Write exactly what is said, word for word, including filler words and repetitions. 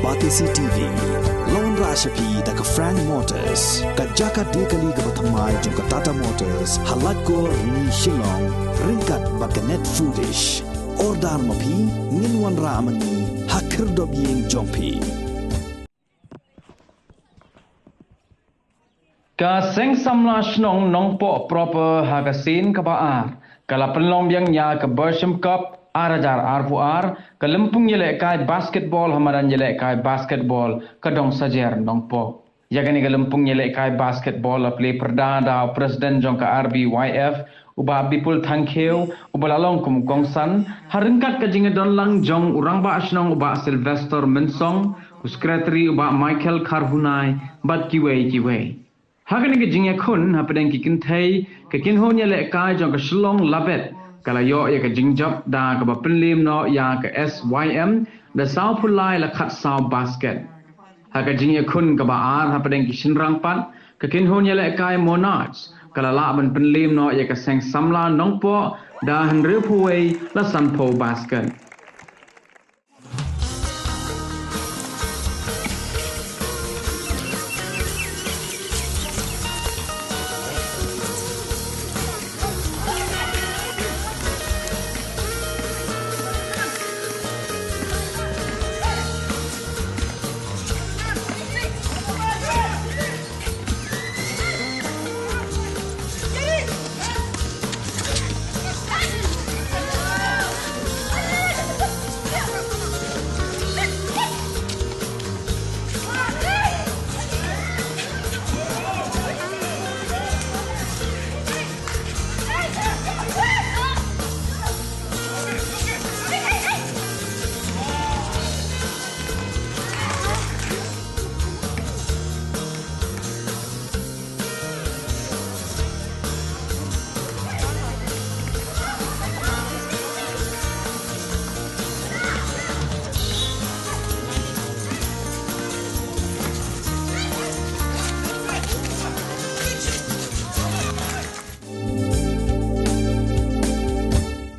Batesi T V. Long ra shapi da ka Frank Motors, ka jaka de kali kaba thymmai jong ka Tata Motors, ha Laitkor ni Shillong, ryngkat bad ka Net Foodish. Order ma phi, ngin wanrah ma ngi ha khyrdop ïing jong phi. Ka Seng Samla Shnong Nongpoh Proper ha ka sien kaba ar ka la pynlong biang ïa ka Bersham Cup ar hajar arphew ar, ka lympung ïalehkai basketball ha madan ïalehkai basketball ka Dong Sajer Nongpoh. Ïa kane ka lympung ïalehkai basketball la plie pyrda da u President jong ka R B Y F, u Bah Bipul Thangkhiew, uba la long kum u kongsan, ha ryngkat ka jingïadon lang jong u Rangbah Shnong u Bah Sylvester Mynsong, u Secretary u Bah Michael Kharhunai, bad kiwei kiwei. Ha kane ka jingïakhun hapdeng ki kynthei, ka kynhun ïalehkai jong ka Shillong Labet ka la ïoh ïa ka jingjop da kaba pynliem noh ïa ka S Y M da sawphew lai la khatsaw basket. Ha ka jingïakhun kaba ar hapdeng ki shynrang pat, ka kynhun ïalehkai Monarchs ka la lah ban pynliem noh ïa ka Seng Samla Nongpoh da hynriewphew wei la sanphew basket.